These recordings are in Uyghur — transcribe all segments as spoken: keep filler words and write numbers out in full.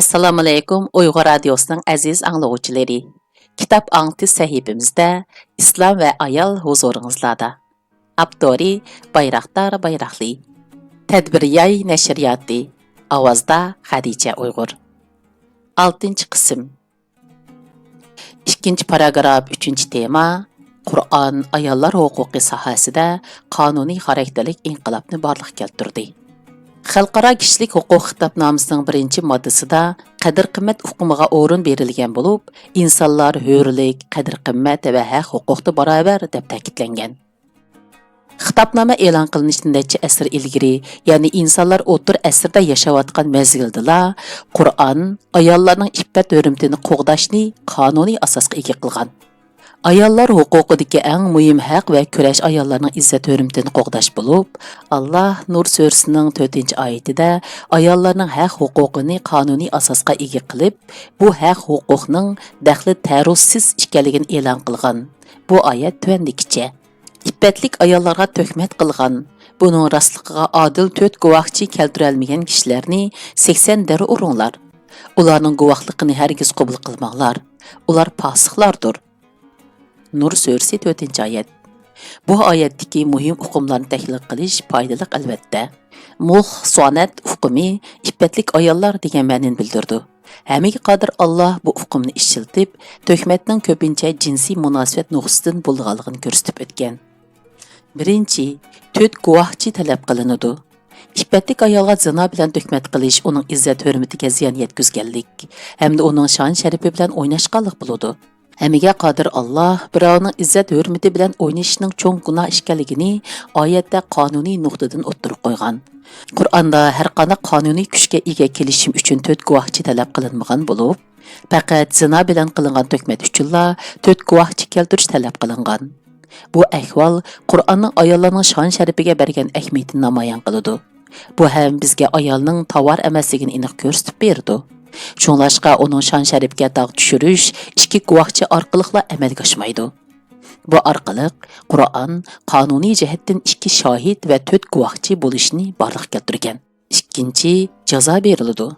ئەسسالامۇئەلەيكۇم، ئۇيغۇر رادىيوسىنىڭ ئەزىز ئاڭلىغۇچىلىرى. كىتاب ئاڭلىتىش سەھىپىمىزدە ئىسلام ۋە ئايال ھۇزۇرىڭىزلاردا. ئاپتورى بايراقدار بايراقلى. تەدبىر ياي نەشرىياتى. ئاۋازدا خەدىچە ئۇيغۇر. ئالتىنچى قىسىم. ئىككىنچى پاراگراف، ئۈچىنچى تېما. قۇرئان ئاياللار ھوقۇقى ساھەسىدە قانۇنىي خاراكتېرلىك ئىنقىلابنى بارلىققا كەلتۈردى. خەلقئارا كىشىلىك ھوقۇق خىتابنامىسىنىڭ بىرىنچى ماددىسىدا قەدىر-قىممەت ئۇقۇمىغا ئورۇن بېرىلگەن بولۇپ، ئىنسانلار ھۆرلۈك، قەدىر-قىممەت ۋە ھەق-ھوقۇقتا باراۋەر دەپ تەكىتلەنگەن. خىتابنامە ئېلان قىلىنىشتىن نەچچە ئەسىر ئىلگىرى، يەنى ئىنسانلار ئوتتۇرا ئەسىردە ياشاۋاتقان مەزگىلدىلا، قۇرئان ئاياللارنىڭ ئىپپەت-ھۆرمىتىنى قوغداشنى قانۇنىي ئاساسقا ئىگە قىلغان. ئاياللار ھوقۇقىدىكى ئەڭ مۇھىم ھەق ۋە كۈرەش ئاياللارنىڭ ئىززەت-ھۆرمىتىنى قوغداش بولۇپ، ئاللا نۇر سۈرىسىنىڭ تۆتىنچى ئايىتىدە ئاياللارنىڭ ھەق-ھوقۇقىنى قانۇنىي ئاساسقا ئىگە قىلىپ، بۇ ھەق-ھوقۇقنىڭ دەخلى-تەرۇزسىز ئىكەنلىكىنى ئېلان قىلغان. بۇ ئايەت تۆۋەندىكىچە. ئىپپەتلىك ئاياللارغا تۆھمەت قىلغان، بۇنىڭ راستلىقىغا ئادىل تۆت گۇۋاھچى كەلتۈرەلمىگەن كىشىلەرنى سەكسەن دەررە ئۇرۇڭلار. ئۇلارنىڭ گۇۋاھلىقىنى ھەرگىز قوبۇل قىلماڭلار. ئۇلار پاسىقلاردۇر. نۇر سۈرىسى، تۆتىنچى ئايەت. بۇ ئايەتتىكى مۇھىم ئۇقۇملارنى تەھلىل قىلىش پايدىلىق، ئەلۋەتتە. مۇھسانەت ئۇقۇمى ئىپپەتلىك ئاياللار دېگەن مەنىنى بىلدۈرىدۇ. ھەممىگە قادىر ئاللا بۇ ئۇقۇمنى ئىشلىتىپ، تۆھمەتنىڭ كۆپىنچە جىنسىي مۇناسىۋەت نۇقتىسىدىن بولىدىغانلىقىنى كۆرسىتىپ ئۆتكەن. بىرىنچى، تۆت گۇۋاھچى تەلەپ قىلىنىدۇ. ئىپپەتلىك ئايالغا زىنا بىلەن تۆھمەت قىلىش ئۇنىڭ ئىززەت-ھۆرمىتىگە زىيان يەتكۈزگەنلىك ھەمدە ئۇنىڭ شان-شەرىپى بىلەن ئويناشقانلىق بولىدۇ. ھەممىگە قادىر ئاللا بىراۋنىڭ ئىززەت-ھۆرمىتى بىلەن ئوينىشىشنىڭ چوڭ گۇناھ ئىكەنلىكىنى ئايەتتە قانۇنىي نۇقتىدىن ئوتتۇرىغا قويغان. قۇرئاندا ھەرقانداق قانۇنىي كۈچكە ئىگە كېلىشىم ئۈچۈن تۆت گۇۋاھچى تەلەپ قىلىنمىغان بولۇپ، پەقەت زىنا بىلەن قىلىنغان تۆھمەت ئۈچۈنلا تۆت گۇۋاھچى كەلتۈرۈش تەلەپ قىلىنغان. بۇ ئەھۋال قۇرئاننىڭ ئاياللارنىڭ شان-شەرىپىگە بەرگەن ئەھمىيىتىنى نامايان قىلىدۇ. بۇ ھەم بىزگە ئايالنىڭ تاۋار ئەمەسلىكىنى ئېنىق كۆرسىتىپ بېرىدۇ. شۇڭلاشقا ئۇنىڭ شان-شەرىپىگە داغ چۈشۈرۈش ئىككى گۇۋاھچى ئارقىلىقلا ئەمەلگە ئاشمايدۇ. بۇ ئارقىلىق قۇرئان قانۇنىي جەھەتتىن ئىككى شاھىت ۋە تۆت گۇۋاھچى بولۇشنى بارلىققا كەلتۈرگەن. ئىككىنچى، جازا بېرىلىدۇ.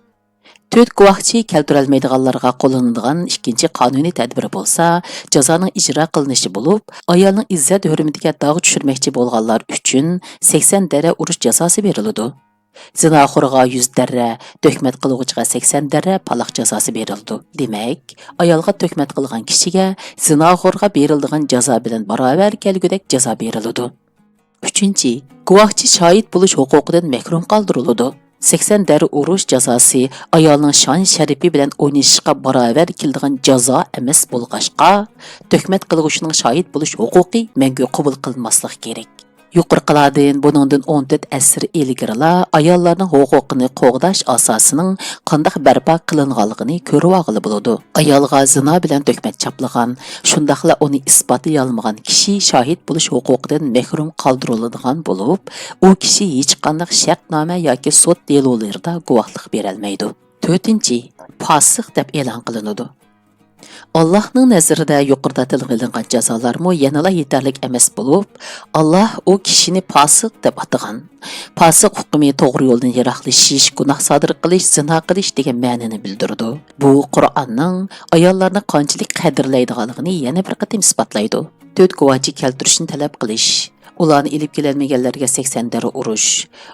تۆت گۇۋاھچى كەلتۈرەلمەيدىغانلارغا قوللىنىدىغان ئىككىنچى قانۇنىي تەدبىر بولسا، جازانىڭ ئىجرا قىلىنىشى بولۇپ، ئايالنىڭ ئىززەت-ھۆرمىتىگە داغ چۈشۈرمەكچى بولغانلار ئۈچۈن سەكسەن دەررە ئۇرۇش جازاسى بېرىلىدۇ. زىناخورغا يۈز دەررە، تۆھمەت قىلغۇچىغا سەكسەن دەررە پالاق جازاسى بېرىلىدۇ. دېمەك، ئايالغا تۆھمەت قىلغان كىشىگە زىناخورغا بېرىلىدىغان جازا بىلەن باراۋەر كەلگۈدەك جازا بېرىلىدۇ. ئۈچىنچى، گۇۋاھچى شاھىت بولۇش ھوقۇقىدىن مەھرۇم قالدۇرۇلىدۇ. سەكسەن دەررە ئۇرۇش جازاسى ئايالنىڭ شان-شەرىپى بىلەن ئوينىشىشقا باراۋەر كېلىدىغان جازا ئەمەس بولغاچقا، تۆھمەت قىلغۇچىنىڭ شاھىت بولۇش ھوقۇقى مەڭگۈ قوبۇل قىلىنماسلىقى كېرەك. يۇقىرىقىلاردىن بۇنىڭدىن ئون تۆت ئەسىر ئىلگىرىلا ئاياللارنىڭ ھوقۇقىنى قوغداش ئاساسىنىڭ قانداق بەرپا قىلىنغانلىقىنى كۆرۈۋالغىلى بولىدۇ. ئايالغا زىنا بىلەن تۆھمەت چاپلىغان، شۇنداقلا ئۇنى ئىسپاتلىيالمىغان كىشى شاھىت بولۇش ھوقۇقىدىن مەھرۇم قالدۇرۇلىدىغان بولۇپ، ئۇ كىشى ھېچقانداق شەرتنامە ياكى سوت دېلولىرىدا گۇۋاھلىق بېرەلمەيدۇ. تۆتىنچى، پاسىق دەپ ئېلان قىلىنىدۇ. ئاللاھنىڭ نەزىرىدە يۇقىرىدا تىلغا ئېلىنغان جازالارمۇ يەنىلا يېتەرلىك ئەمەس بولۇپ، ئاللاھ ئۇ كىشىنى پاسىق دەپ ئاتىغان. پاسىق ئۇقۇمى توغرا يولدىن يىراقلىشىش، گۇناھ سادىر قىلىش، زىنا قىلىش دېگەن مەنىنى بىلدۈرىدۇ. بۇ قۇرئاننىڭ ئاياللارنى قانچىلىك قەدىرلەيدىغانلىقىنى يەنە بىر قېتىم ئىسپاتلايدۇ. تۆت گۇۋاھچى كەلتۈرۈشنى تەلەپ قىلىش، ئۇلارنى ئېلىپ كېلەلمىگەنلەرگە سەكسەن دەررە ئۇرۇش،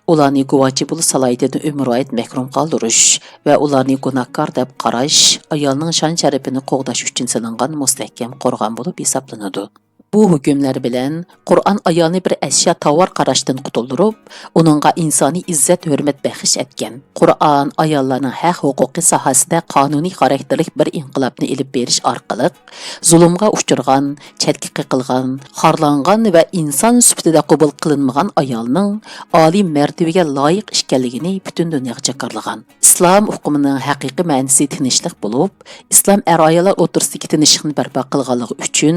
ئۇلارنى گۇۋاھچى بولۇش سالاھىيىتىدىن ئۆمۈرۋايەت مەھرۇم قالدۇرۇش ۋە ئۇلارنى گۇناھكار دەپ قاراش ئايالنىڭ شان-شەرىپىنى قوغداش ئۈچۈن سېلىنغان مۇستەھكەم قورغان بولۇپ ھېسابلىنىدۇ. بۇ ھۆكۈملەر بىلەن قۇرئان ئايالنى بىر ئەشيا تاۋار قاراشتىن قۇتۇلدۇرۇپ، ئۇنىڭغا ئىنسانىي ئىززەت-ھۆرمەت بەخش ئەتكەن. قۇرئان ئاياللارنىڭ ھەق-ھوقۇقى ساھەسىدە قانۇنىي خاراكتېرلىك بىر ئىنقىلابنى ئېلىپ بېرىش ئارقىلىق، زۇلۇمغا ئۇچرىغان، چەتكە قېقىلغان، خارلانغان ۋە ئىنسان سۈپىتىدە قوبۇل قىلىنمىغان ئايالنىڭ ئالىي مەرتىۋىگە لايىق ئىكەنلىكىنى پۈتۈن دۇنياغا جاكارلىغان. ئىسلام ئۇقۇمىنىڭ ھەقىقىي مەنىسى تىنچلىق بولۇپ، ئىسلام ئەر-ئاياللار ئوتتۇرىسىدىكى تىنچلىقنى بەرپا قىلغانلىقى ئۈچۈن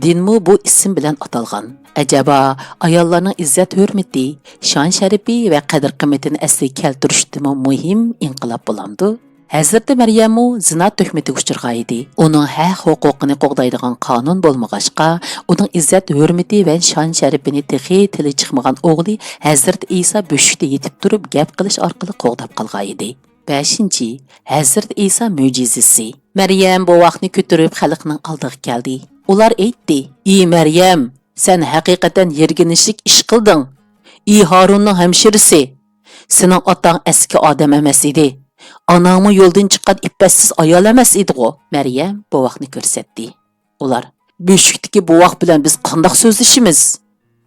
دىنمۇ بۇ ئىسىم بىلەن ئاتالغان. ئەجەبا، ئاياللارنىڭ ئىززەت-ھۆرمىتى، شان-شەرىپى ۋە قەدىر-قىممىتىنى ئەسلىگە كەلتۈرۈشتىمۇ مۇھىم ئىنقىلاب بولامدۇ؟ ھەزرىتى مەريەممۇ زىنا تۆھمىتىگە ئۇچرىغانىدى. ئۇنىڭ ھەق-ھوقۇقىنى قوغدايدىغان قانۇن بولمىغاچقا، ئۇنىڭ ئىززەت-ھۆرمىتى ۋە شان-شەرىپىنى تېخى تىلى چىقمىغان ئوغلى ھەزرىتى ئىسا بۆشۈكتە يېتىپ تۇرۇپ گەپ قىلىش ئارقىلىق قوغداپ قالغانىدى. بەشىنچى، ھەزرىتى ئىسا مۆجىزىسى. مەريەم بوۋاقنى كۆتۈرۈپ خەلقنىڭ ئالدىغا كەلدى. ئۇلار ئېيتتى: «ئى مەريەم، سەن ھەقىقەتەن يىرگىنچلىك ئىش قىلدىڭ. ئى ھارۇننىڭ ھەمشىرىسى، سېنىڭ ئاتاڭ ئەسكى ئادەم ئەمەس ئىدى. ئاناڭمۇ يولدىن چىققان ئىپپەتسىز ئايال ئەمەس ئىدىغۇ؟» مەريەم بوۋاقنى كۆرسەتتى. ئۇلار: «بۆشۈكتىكى بوۋاق بىلەن بىز قانداق سۆزلىشىمىز؟»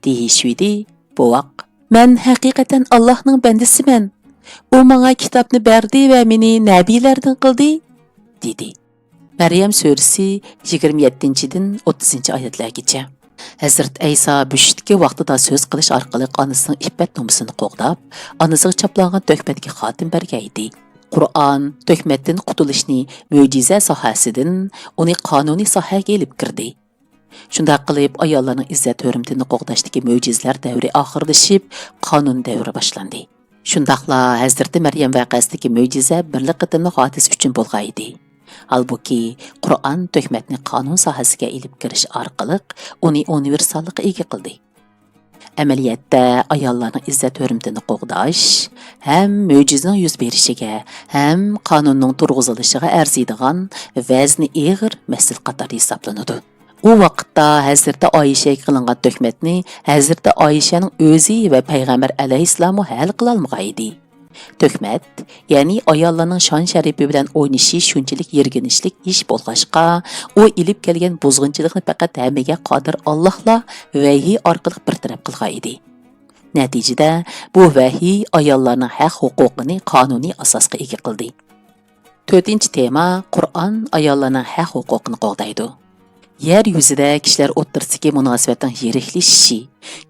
دېيىشىۋىدى. بوۋاق: «مەن ھەقىقەتەن ئاللاھنىڭ بەندىسىمەن. ئۇ ماڭا كىتابنى بەردى ۋە مېنى نەبىيلەردىن قىلدى» دېدى. مەريەم سۈرىسى يىگىرمە يەتتىنچىدىن ئوتتۇزىنچى ئايەتلەرگىچە. ھەزرىتى ئەيسا بۆشۈكتىكى ۋاقتىدا سۆز قىلىش ئارقىلىق ئانىسىنىڭ ئىپپەت نومۇسىنى قوغداپ، ئانىسىغا چاپلانغان تۆھمەتكە خاتىمە بەرگەن ئىدى. قۇرئان تۆھمەتتىن قۇتۇلۇشنى مۆجىزە ساھەسىدىن، ئۇنى قانۇنىي ساھەگە ئېلىپ كىردى. شۇنداق قىلىپ، ئاياللارنىڭ ئىززەت-ھۆرمىتىنى قوغداشتىكى مۆجىزىلەر دەۋرى ئاخىرلىشىپ، قانۇن دەۋرى باشلاندى. شۇنداقلا ھەزرىتى مەريەم ۋەقەسىدىكى مۆجىزە بىرلا قېتىملىق ھادىسە ئۈچۈن بولغان ئىدى. ھالبۇكى، قۇرئان تۆھمەتنى قانۇن ساھەسىگە ئېلىپ كىرىش ئارقىلىق ئۇنى ئۇنىۋېرساللىققا ئىگە قىلدى. ئەمەلىيەتتە، ئاياللارنىڭ ئىززەت-ھۆرمىتىنى قوغداش ھەم مۆجىزىنىڭ يۈز بېرىشىگە، ھەم قانۇننىڭ تۇرغۇزۇلۇشىغا ئەرزىيدىغان ۋەزنى ئېغىر مەسىلە قاتارىدا ھېسابلىنىدۇ. ئۇ ۋاقىتتا ھەزرىتى ئائىشەگە قىلىنغان تۆھمەتنى ھەزرىتى ئائىشەنىڭ ئۆزى ۋە پەيغەمبەر ئەلەيھىسسالاممۇ ھەل قىلالمىغان ئىدى. تۆھمەت، يەنى ئاياللارنىڭ شان-شەرىپى بىلەن ئوينىشى شۇنچىلىك يىرگىنچلىك ئىش بولغاچقا، ئۇ ئېلىپ كەلگەن بۇزغۇنچىلىقنى پەقەت ھەممىگە قادىر ئاللاھلا ۋەھىي ئارقىلىق بىر تەرەپ قىلغان ئىدى. نەتىجىدە، بۇ ۋەھىي ئاياللارنىڭ ھەق-ھوقۇقىنى قانۇنىي ئاساسقا ئىگە قىلدى. تۆتىنچى تېما، قۇرئان ئاياللارنىڭ ھەق-ھوقۇقىنى قوغدايدۇ. يەر يۈزىدە كىشىلەر ئوتتۇرىسىدىكى مۇناسىۋەتنىڭ يىرىكلىشىشى،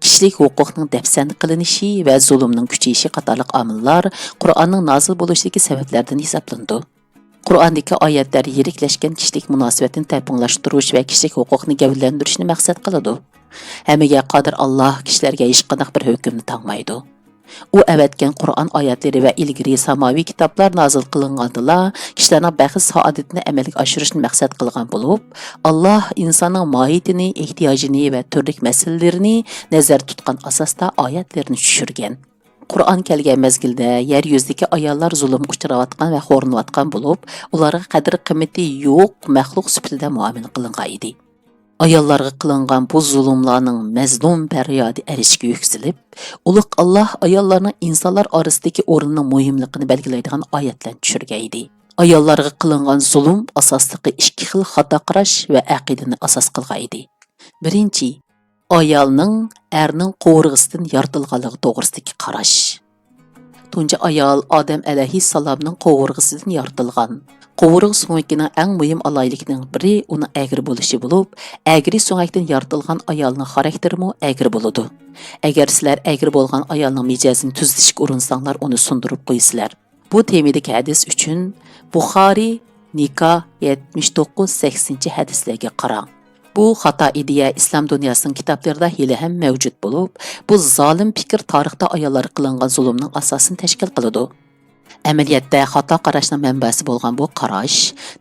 كىشىلىك ھوقۇقنىڭ دەپسەندە قىلىنىشى ۋە زۇلۇمنىڭ كۈچىيىشى قاتارلىق ئامىللار قۇرئاننىڭ نازىل بولۇشىدىكى سەۋەبلەردىن ھېسابلىنىدۇ. قۇرئاندىكى ئايەتلەر يىرىكلەشكەن كىشىلىك مۇناسىۋەتنى تەڭپۇڭلاشتۇرۇش ۋە كىشىلىك ھوقۇقنى گەۋدىلەندۈرۈشنى مەقسەت قىلىدۇ. ھەممىگە قادىر ئاللاھ كىشىلەرگە ھېچقانداق بىر ھۆكۈمنى تاڭمايدۇ. ئۇ ئەۋەتكەن قۇرئان ئايەتلىرى ۋە ئىلگىرى ساماۋىي كىتابلار نازىل قىلىنغاندىلا، كىشىلەرنىڭ بەخت-سائادىتىنى ئەمەلگە ئاشۇرۇشنى مەقسەت قىلغان بولۇپ، ئاللاھ ئىنساننىڭ ماھىيىتىنى، ئېھتىياجىنى ۋە تۈرلۈك مەسىلىلىرىنى نەزەردە تۇتقان ئاساستا ئايەتلىرىنى چۈشۈرگەن. قۇرئان كەلگەن مەزگىلدە يەر يۈزىدىكى ئاياللار زۇلۇمغا ئۇچراۋاتقان ۋە خورلىنىۋاتقان بولۇپ، ئۇلارغا قەدىر-قىممىتى يوق مەخلۇق سۈپىتىدە مۇئامىلە قىلىنغان ئىدى. ئاياللارغا قىلىنغان بۇ زۇلۇملارنىڭ مەزلۇم پەريادى ئەرشكە يۈكسىلىپ، ئۇلۇغ ئاللاھ ئاياللارنىڭ ئىنسانلار ئارىسىدىكى ئورنىنىڭ مۇھىملىقىنى بەلگىلەيدىغان ئايەتلەرنى چۈشۈرگەن ئىدى. ئاياللارغا قىلىنغان زۇلۇم ئاساسلىقى ئىككى خىل خاتا قاراش ۋە ئەقىدىنى ئاساس قىلغان ئىدى. بىرىنچى، ئايالنىڭ ئەرنىڭ قوۋۇرغىسىدىن يارىتىلغانلىقى توغرىسىدىكى قاراش. تۇنجى ئايال ئادەم ئەلەيھىسسالامنىڭ قوۋۇرغىسىدىن يارىتىلغان. قوۋۇرغا سۆڭىكىنىڭ ئەڭ مۇھىم ئالاھىدىلىكىنىڭ بىرى ئۇنىڭ ئەگرى بولۇشى بولۇپ، ئەگرى سۆڭەكتىن يارىتىلغان ئايالنىڭ خاراكتېرىمۇ ئەگرى بولىدۇ. ئەگەر سىلەر ئەگرى بولغان ئايالنىڭ مىجەزىنى تۈزىتىشكە ئۇرۇنساڭلار، ئۇنى سۇندۇرۇپ قويىسىلەر. بۇ تېمىدىكى ھەدىس ئۈچۈن بۇخارىي، نىكاھ، يەتمىش توققۇز، سەكسىنچى ھەدىسلەرگە قاراڭ. بۇ خاتا ئىدىيە ئىسلام دۇنياسىنىڭ كىتابلىرىدا ھېلىھەم مەۋجۇت بولۇپ، بۇ زالىم پىكىر تارىختا ئاياللارغا قىلىنغان زۇلۇمنىڭ ئاساسىنى تەشكىل قىلىدۇ. ئەمەلىيەتتە خاتا قاراشنىڭ مەنبەسى بولغان بۇ قاراش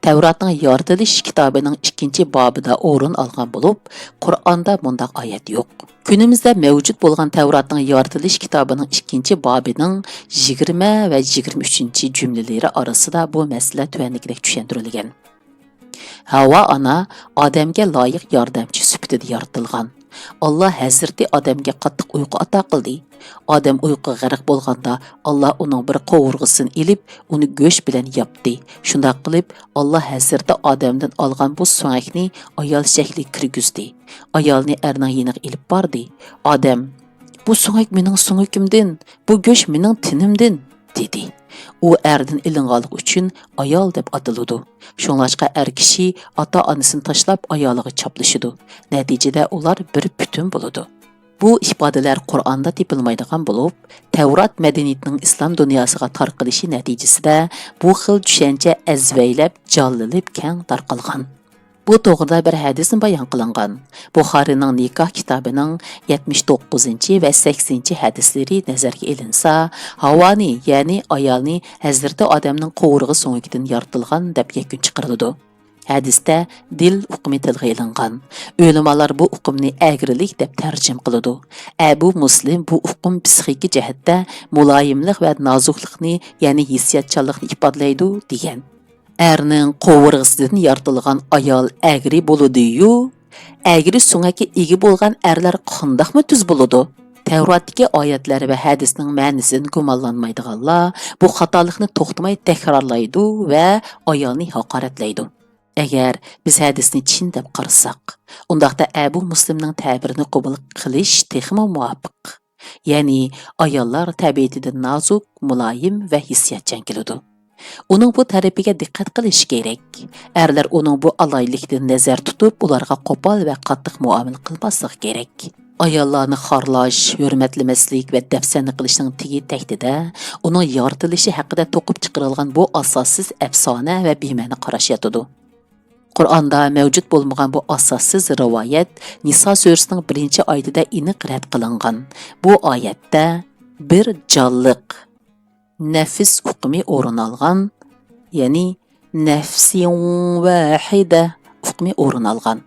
تەۋراتنىڭ يارىتىلىش كىتابىنىڭ ئىككىنچى بابىدا ئورۇن ئالغان بولۇپ، قۇرئاندا مۇنداق ئايەت يوق. كۈنىمىزدە مەۋجۇت بولغان تەۋراتنىڭ يارىتىلىش كىتابىنىڭ ئىككىنچى بابىنىڭ يىگىرمە ۋە يىگىرمە ئۈچىنچى جۈملىلىرى ئارىسىدا بۇ مەسىلە تۆۋەندىكىدەك چۈشەندۈرۈلگەن. ھاۋا ئانا ئادەمگە لايىق ياردەمچى سۈپىتىدە يارىتىلغان. ئاللا ھەزرىتى ئادەمگە قاتتىق ئۇيقۇ ئاتا قىلدى. ئادەم ئۇيقۇغا غەرق بولغاندا، ئاللا ئۇنىڭ بىر قوۋۇرغىسىنى ئېلىپ، ئۇنى گۆش بىلەن ياپتى. شۇنداق قىلىپ، ئاللا ھەزرىتى ئادەمدىن ئالغان بۇ سۆڭەكنى ئايال شەكلىگە كىرگۈزدى. ئايالنى ئەرنىڭ يېنىغا ئېلىپ باردى. ئادەم: «بۇ سۆڭەك مېنىڭ سۆڭىكىمدىن، بۇ گۆش مېنىڭ تېنىمدىن» دېدى. ئۇ ئەردىن ئېلىنغانلىقى ئۈچۈن ئايال دەپ ئاتىلىدۇ. شۇڭلاشقا ئەر كىشى ئاتا-ئانىسىنى تاشلاپ ئايالىغا چاپلىشىدۇ. نەتىجىدە ئۇلار بىر پۈتۈن بولىدۇ. بۇ ئىپادىلەر قۇرئاندا تېپىلمايدىغان بولۇپ، تەۋرات مەدەنىيىتىنىڭ ئىسلام دۇنياسىغا تارقىلىشى نەتىجىسىدە بۇ خىل چۈشەنچە ئەزۋەيلەپ، جانلىنىپ، كەڭ تارقالغان. بۇ توغرىدا بىر ھەدىسمۇ بايان قىلىنغان. بۇخارىنىڭ نىكاھ كىتابىنىڭ يەتمىش توققۇزىنچى ۋە سەكسىنچى ھەدىسلىرى نەزەرگە ئېلىنسا، ھاۋانى، يەنى ئايالنى ھەزرىتى ئادەمنىڭ قوۋۇرغا سۆڭىكىدىن يارىتىلغان دەپ يەكۈن چىقىرىلىدۇ. ھەدىستە دىل ئۇقۇمى تىلغا ئېلىنغان. ئۆلىمالار بۇ ئۇقۇمنى ئەگرىلىك دەپ تەرجىمە قىلىدۇ. ئەبۇ مۇسلىم بۇ ئۇقۇم پسىخىكا جەھەتتە مۇلايىملىق ۋە نازۇكلۇقنى، يەنى ھېسسىياتچانلىقنى ئىپادىلەيدۇ، دېگەن. ئەرنىڭ قوۋۇرغىسىدىن يارىتىلغان ئايال ئەگرى بولىدۇ-يۇ، ئەگرى سۆڭەككە ئىگە بولغان ئەرلەر قانداقمۇ تۈز بولىدۇ؟ تەۋراتتىكى ئايەتلەر ۋە ھەدىسنىڭ مەنىسىدىن گۇمانلانمايدىغانلار بۇ خاتالىقنى توختىماي تەكرارلايدۇ ۋە ئايالنى ھاقارەتلەيدۇ. ئەگەر بىز ھەدىسنى چىن دەپ قارىساق، ئۇنداقتا ئەبۇ مۇسلىمنىڭ تەبىرىنى قوبۇل قىلىش تېخىمۇ مۇۋاپىق. يەنى ئاياللار تەبىئىتىدىن نازۇك، مۇلايىم ۋە ھېسسىياتچان كېلىدۇ. ئۇنىڭ بۇ تەرىپىگە دىققەت قىلىش كېرەك. ئەرلەر ئۇنىڭ بۇ ئالاھىدىلىكىدىن نەزەر تۇتۇپ، ئۇلارغا قوپال ۋە قاتتىق مۇئامىلە قىلماسلىقى كېرەك. ئاياللارنى خارلاش، ھۆرمەتلىمەسلىك ۋە دەپسەندە قىلىشنىڭ تېگى تەكتىدە ئۇنىڭ يارىتىلىشى ھەققىدە توقۇپ چىقىرىلغان بۇ ئاساسسىز ئەپسانە ۋە بىمەنە قاراش ياتىدۇ. قۇرئاندا مەۋجۇت بولمىغان بۇ ئاساسسىز رىۋايەت نىسا سۈرىسىنىڭ بىرىنچى ئايىتىدە ئېنىق رەت قىلىنغان. بۇ ئايەتتە بىر جانلىق، نەفس ئۇقۇمى ئورۇن ئالغان، يەنى نەفسىن ۋاھىدە ئۇقۇمى ئورۇن ئالغان.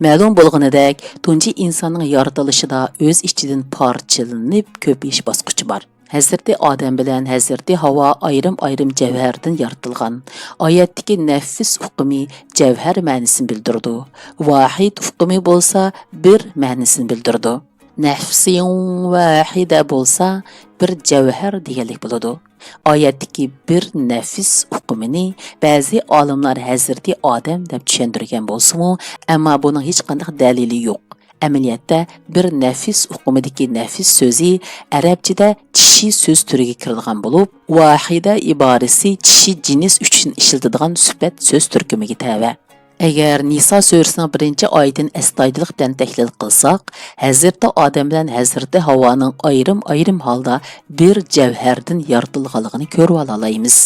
مەلۇم بولغىنىدەك، تۇنجى ئىنساننىڭ يارىتىلىشىدا ئۆز ئىچىدىن پارچىلىنىپ كۆپىيىش باسقۇچى بار. ھەزرىتى ئادەم بىلەن ھەزرىتى ھاۋا ئايرىم-ئايرىم جەۋھەردىن يارىتىلغان. ئايەتتىكى نەفس ئۇقۇمى جەۋھەر مەنىسىنى بىلدۈرىدۇ. ۋاھىد ئۇقۇمى بولسا بىر مەنىسىنى بىلدۈرىدۇ. نەفسىن ۋاھىدە بولسا بىر جەۋھەر دېگەنلىك بولىدۇ. ئايەتتىكى بىر نەفس ئۇقۇمىنى بەزى ئالىملار ھەزرىتى ئادەم دەپ چۈشەندۈرگەن بولسىمۇ، ئەمما بۇنىڭ ھېچقانداق دەلىلى يوق. ئەمەلىيەتتە، بىر نەفس ئۇقۇمىدىكى نەفس سۆزى ئەرەبچىدە چىشى سۆز تۈرىگە كىرىدىغان بولۇپ، ۋاھىدە ئىبارىسى چىشى جىنس ئۈچۈن ئىشلىتىدىغان سۈپەت سۆز تۈركۈمىگە تەۋە. ئەگەر نىسا سۈرىسىنىڭ بىرىنچى ئايىتىنى ئەستايىدىللىق بىلەن تەھلىل قىلساق، ھەزرىتى ئادەم بىلەن ھەزرىتى ھاۋانىڭ ئايرىم-ئايرىم ھالدا بىر جەۋھەردىن يارىتىلغانلىقىنى كۆرۈۋالالايمىز.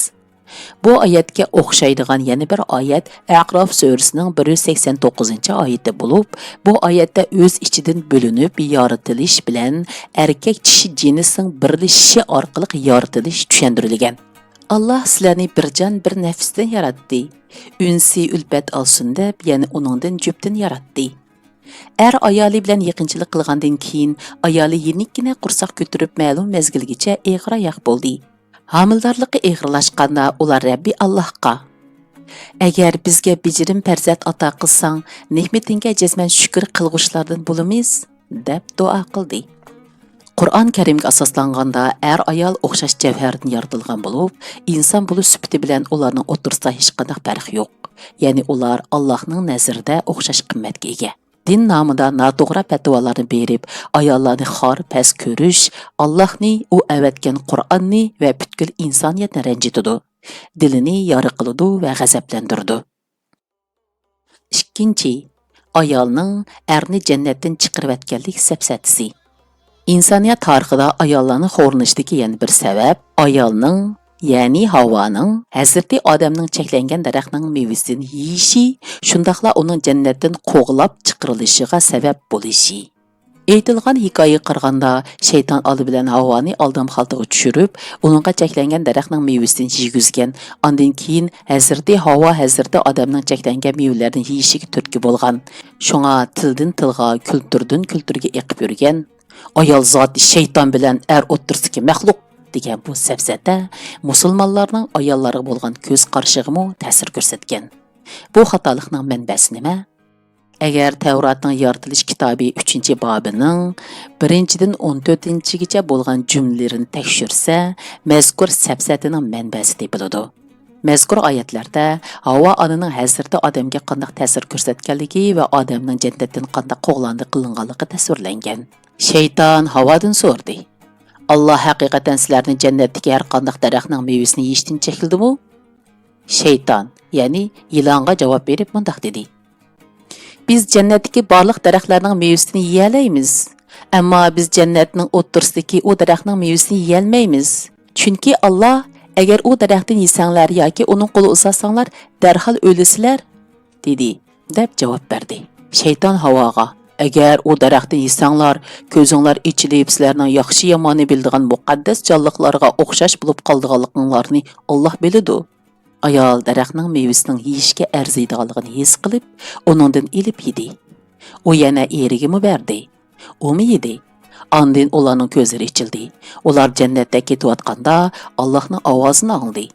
بۇ ئايەتكە ئوخشايدىغان يەنە بىر ئايەت ئەراف سۈرىسىنىڭ بىر يۈز سەكسەن توققۇزىنچى ئايىتى بولۇپ، بۇ ئايەتتە ئۆز ئىچىدىن بۆلۈنۈپ يارىتىلىش بىلەن ئەركەك چىشى جىنسنىڭ بىرلىشىشى ئارقىلىق يارىتىلىش چۈشەندۈرۈلگەن. ئاللاھ سىلەرنى بىر جان، بىر نەپستىن ياراتتى. ئۈنسىي ئۈلپەت ئالسۇن دەپ، يەنە ئۇنىڭدىن جۈپتىنى ياراتتى. ئەر ئايالى بىلەن يېقىنچىلىق قىلغاندىن كېيىن، ئايالى يېنىككىنە قۇرساق كۆتۈرۈپ مەلۇم مەزگىلگىچە ئېغىر ئاياق بولدى. ھامىلىدارلىقى ئېغىرلاشقاندا ئۇلار رەببى ئاللاھقا، «ئەگەر بىزگە بېجىرىم پەرزەنت ئاتا قىلساڭ، نېمىتىڭگە جەزمەن شۈكۈر قىلغۇچىلاردىن بولىمىز» دەپ دۇئا قىلدى. قۇرئان كەرىمگە ئاساسلانغاندا، ئەر-ئايال ئوخشاش جەۋھەردىن يارىتىلغان بولۇپ، ئىنسان بولۇش سۈپىتى بىلەن ئۇلارنىڭ ئوتتۇرىسىدا ھېچقانداق پەرق يوق. يەنى ئۇلار ئاللاھنىڭ نەزىرىدە ئوخشاش قىممەتكە ئىگە. دىن نامىدا ناتوغرا پەتىۋالارنى بېرىپ، ئاياللارنى خار، پەس كۆرۈش، ئاللاھنى، ئۇ ئەۋەتكەن قۇرئاننى ۋە پۈتكۈل ئىنسانىيەتنى رەنجىتىدۇ. دىلىنى يارا قىلىدۇ ۋە غەزەپلەندۈرىدۇ. ئىككىنچى، ئايالنىڭ ئەرنى جەننەتتىن چىقىرىۋەتكەنلىك سەپسەتىسى. ئىنسانىيەت تارىخىدا ئاياللارنىڭ خورلىنىشىدىكى يەنە بىر سەۋەب ئايالنىڭ، يەنى ھاۋانىڭ ھەزرىتى ئادەمنىڭ چەكلەنگەن دەرەخنىڭ مېۋىسىدىن يېيىشى، شۇنداقلا ئۇنىڭ جەننەتتىن قوغلاپ چىقىرىلىشىغا سەۋەب بولۇشى. ئېيتىلغان ھېكايىگە قارىغاندا، شەيتان ئالدى بىلەن ھاۋانى ئالدام خالتىغا چۈشۈرۈپ، ئۇنىڭغا چەكلەنگەن دەرەخنىڭ مېۋىسىدىن يېگۈزگەن. ئاندىن كېيىن ھەزرىتى ھاۋا ھەزرىتى ئادەمنىڭ چەكلەنگەن مېۋىلەردىن يېيىشىگە تۈرتكە بولغان. شۇڭا تىلدىن تىلغا، كۈلتۈردىن كۈلتۈرگە ئېقىپ يۈرگەن. «ئايال زاتى شەيتان بىلەن ئەر ئوتتۇرىسىدىكى مەخلۇق» دېگەن بۇ سەپسەتە مۇسۇلمانلارنىڭ ئاياللارغا بولغان كۆز قارىشىغىمۇ تەسىر كۆرسەتكەن. بۇ خاتالىقنىڭ مەنبەسى نېمە؟ ئەگەر تەۋراتنىڭ يارىتىلىش كىتابى ئۈچىنچى بابىنىڭ بىرىنچىدىن ئون تۆتىنچىگىچە بولغان جۈملىلىرىنى تەكشۈرسە، مەزكۇر سەپسەتىنىڭ مەنبەسى تېپىلىدۇ. مەزكۇر ئايەتلەردە ھاۋا ئانىنىڭ ھەزرىتى ئادەمگە قانداق تەسىر كۆرسەتكەنلىكى ۋە ئادەمنىڭ جەننەتتىن قانداق قوغلاندى قىلىنغانلىقى تەسۋىرلەنگەن. شەيتان ھاۋادىن سورىدى: «ئاللا ھەقىقەتەن سىلەرنى جەننەتتىكى ھەر قانداق دەرەخنىڭ مېۋىسىنى يېيىشتىن چەكلىدىمۇ؟» شەيتان، يەنى يىلانغا جاۋاب بېرىپ مۇنداق دېدى: «بىز جەننەتتىكى بارلىق دەرەخلەرنىڭ مېۋىسىنى يېيەلەيمىز. ئەمما بىز جەننەتنىڭ ئوتتۇرىسىدىكى ئۇ دەرەخنىڭ مېۋىسىنى يېيەلمەيمىز. چۈنكى ئاللا، ئەگەر ئۇ دەرەختىن يېسەڭلار ياكى ئۇنىڭ قولىغا ئۇزاتساڭلار، دەرھال ئۆلىسىلەر» دېدى، دەپ جاۋاب بەردى. شەيتان ھاۋاغا: «ئەگەر ئۇ دەرەختىن يېسەڭلار، كۆزۈڭلار ئېچىلىپ، سىلەرنىڭ ياخشى-ياماننى بىلىدىغان مۇقەددەس جانلىقلارغا ئوخشاش بولۇپ قالىدىغانلىقىڭلارنى ئاللا بىلىدۇ. ئايال دەرەخنىڭ مېۋىسىنىڭ يېيىشكە ئەرزىيدىغانلىقىنى ھېس قىلىپ، ئۇنىڭدىن ئېلىپ يېدى. ئۇ يەنە ئېرىگىمۇ بەردى. ئۇمۇ يېدى. ئاندىن ئۇلارنىڭ كۆزلىرى ئېچىلدى. ئۇلار جەننەتتە كېتىۋاتقاندا ئاللاھنىڭ ئاۋازىنى ئاڭلىدى.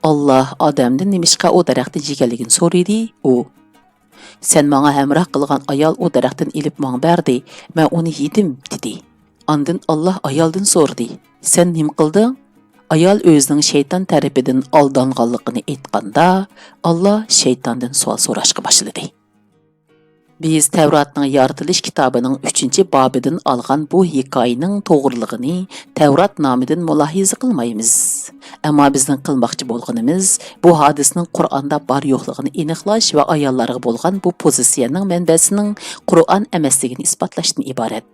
ئاللاھ ئادەمدىن نېمىشقا ئۇ دەرەختىن يېگەنلىكىنى سورىدى. ئۇ، «سەن ماڭا ھەمراھ قىلغان ئايال ئۇ دەرەختىن ئېلىپ ماڭا بەردى، مەن ئۇنى يېدىم» دېدى. ئاندىن ئاللاھ ئايالدىن سورىدى، «سەن نېمە قىلدىڭ؟» ئايال ئۆزىنىڭ شەيتان تەرىپىدىن ئالدانغانلىقىنى ئېيتقاندا، ئاللاھ شەيتاندىن سوئال سوراشقا باشلىدى. بىز تەۋراتنىڭ يارىتىلىش كىتابىنىڭ ئۈچىنچى بابىدىن ئالغان بۇ ھېكايىنىڭ توغرىلىقىنى تەۋرات نامىدىن مۇلاھىزە قىلمايمىز. ئەمما بىزنىڭ قىلماقچى بولغىنىمىز بۇ ھادىسىنىڭ قۇرئاندا بار يوقلۇقىنى ئېنىقلاش ۋە ئاياللارغا بولغان بۇ پوزىتسىيەنىڭ مەنبەسىنىڭ قۇرئان ئەمەسلىكىنى ئىسپاتلاشتىن ئىبارەت.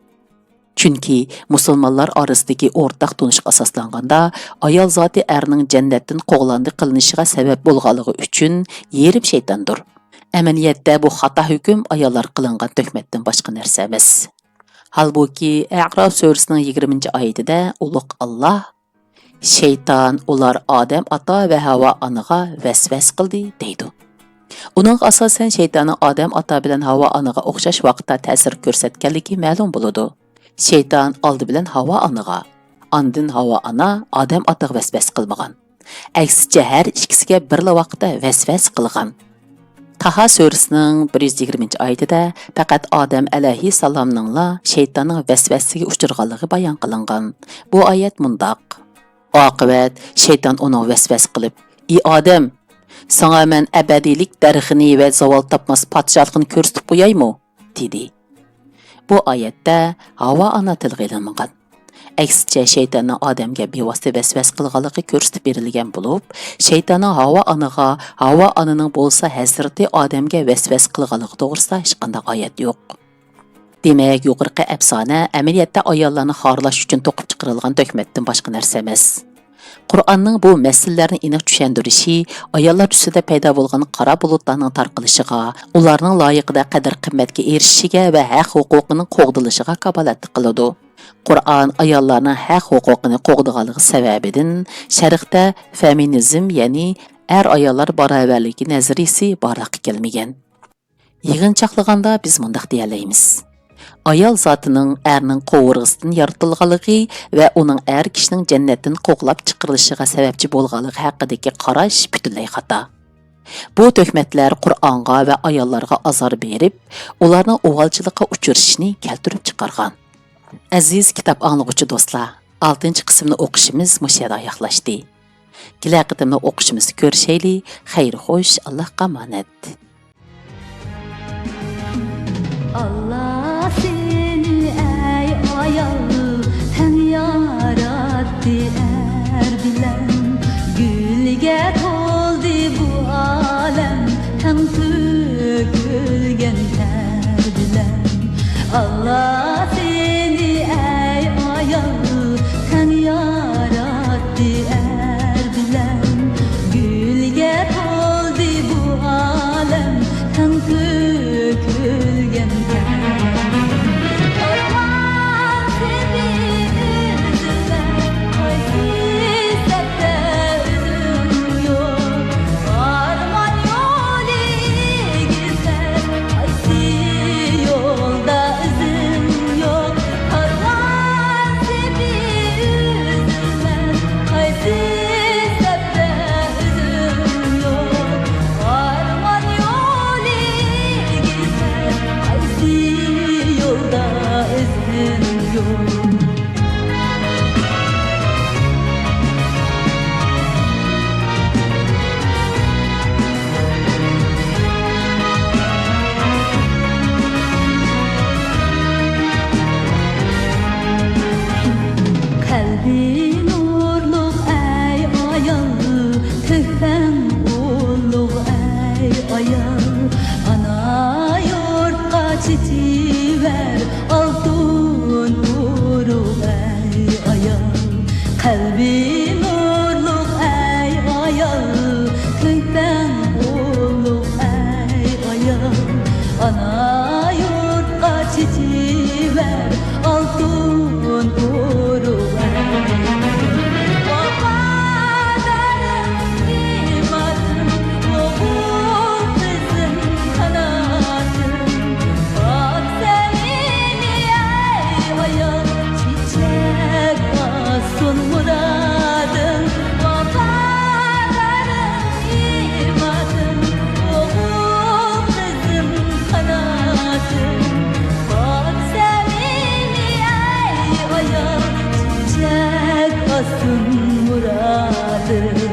چۈنكى مۇسۇلمانلار ئارىسىدىكى ئورتاق تونۇشقا ئاساسلانغاندا، ئايال زاتى ئەرنىڭ جەننەتتىن قوغلاندى قىلىنىشىغا سەۋەب بولغانلىقى ئۈچۈن يېرىم شەيتاندۇر. ئەمەلىيەتتە بۇ خاتا ھۆكۈم ئاياللارغا قىلىنغان تۆھمەتتىن باشقا نەرسە ئەمەس. ھالبۇكى، ئەئراف سۈرىسىنىڭ يىگىرمىنچى ئايىتىدە ئۇلۇغ ئاللاھ، «شەيتان ئۇلار ئادەم ئاتا ۋە ھاۋا ئانىغا ۋەسۋەسە قىلدى» دەيدۇ. ئۇنىڭغا ئاساسەن، شەيتاننىڭ ئادەم ئاتا بىلەن ھاۋا ئانىغا ئوخشاش ۋاقىتتا تەسىر كۆرسەتكەنلىكى مەلۇم بولىدۇ. شەيتان ئالدى بىلەن ھاۋا ئانىغا، ئاندىن ھاۋا ئانا ئادەم ئاتىغا ۋەسۋەسە قىلمىغان. ئەكسىچە، ھەر ئىككىسىگە بىرلا ۋاقىتتا ۋەسۋەسە قىلغان. تاھا سۈرىسىنىڭ بىر يۈز يىگىرمىنچى ئايىتىدە پەقەت ئادەم ئەلەيھىسسالامنىڭلا شەيتاننىڭ ۋەسۋەسىسىگە ئۇچرىغانلىقى بايان قىلىنغان. بۇ ئايەت مۇنداق: «ئاقىۋەت، شەيتان ئۇنىڭغا ۋەسۋەسە قىلىپ، ئى ئادەم، ساڭا مەن ئەبەدىيلىك دەرىخىنى ۋە زاۋال تاپماس پادىشاھلىقنى كۆرسىتىپ قويايمۇ؟» دېدى. بۇ ئايەتتە ھاۋا ئانا تىلغا ئېلىنمىغان. ئەكسىچە، شەيتاننىڭ ئادەمگە بىۋاسىتە ۋەسۋەسە قىلغانلىقى كۆرسىتىپ بېرىلگەن بولۇپ، شەيتاننىڭ ھاۋا ئانىغا، ھاۋا ئانىنىڭ بولسا ھەزرىتى ئادەمگە ۋەسۋەسە قىلغانلىقى توغرىسىدا ھېچقانداق ئايەت يوق. دېمەك، يۇقىرىقى ئەپسانە ئەمەلىيەتتە ئاياللارنى خارلاش ئۈچۈن توقۇپ چىقىرىلغان تۆھمەتتىن باشقا نەرسە ئەمەس. قۇرئاننىڭ بۇ مەسىلىلەرنى ئېنىق چۈشەندۈرۈشى ئاياللار ئۈستىدە پەيدا بولغان قارا بۇلۇتلارنىڭ تارقىلىشىغا، ئۇلارنىڭ لايىقىدا قەدىر-قىممەتكە ئېرىشىشىگە ۋە ھەق-ھوقۇقىنىڭ قوغدىلىشىغا كاپالەتلىك قىلىدۇ. قۇرئان ئاياللارنىڭ ھەق-ھوقۇقىنى قوغدىغانلىقى سەۋەبىدىن شەرقتە فېمىنىزم، يەنى ئەر-ئاياللار باراۋەرلىكى نەزەرىيىسى بارلىققا كەلمىگەن. يىغىنچاقلىغاندا بىز مۇنداق دېيەلەيمىز: ئايال زاتىنىڭ ئەرنىڭ قوۋۇرغىسىدىن يارىتىلغانلىقى ۋە ئۇنىڭ ئەر كىشىنىڭ جەننەتتىن قوغلاپ چىقىرىلىشىغا سەۋەبچى بولغانلىقى ھەققىدىكى قاراش پۈتۈنلەي خاتا. بۇ تۆھمەتلەر قۇرئانغا ۋە ئاياللارغا ئازار بېرىپ، ئۇلارنىڭ ئۇۋالچىلىققا ئۇچرىشىشىنى كەلتۈرۈپ چىقارغان. ئەزىز كىتاب ئاڭلىغۇچى دوستلار، ئالتىنچى قىسىمنى ئوقۇشىمىز مۇشۇ يەردە ئاياغلاشتى. كېلەر قېتىملىق ئوقۇشىمىزدا كۆرۈشەيلى. خەير خوش، ئاللاھقا ئامانەت. ئاللا سېنى، ئەي ئايال، تەڭ ياراتتى ئەر بىلەن. گۈلگە تولدى بۇ ئالەم، تەڭ تۆكۈلگەن تەر بىلەن. ئاللا سېنى، ئەي ئايال، تەڭ ياراتتى ئەر بىلەن. گۈلگە تولدى بۇ ئالەم، تەڭ تۆكۈلگەن تەر. ئارمان سېنى ئۈزىمەن، قايسى سەپتە ئۆزۈڭ يوق. ئارمان يولى ئېگىزلەر، قايسى يولدا ئىزىڭ ئاستىن مۇرادىم.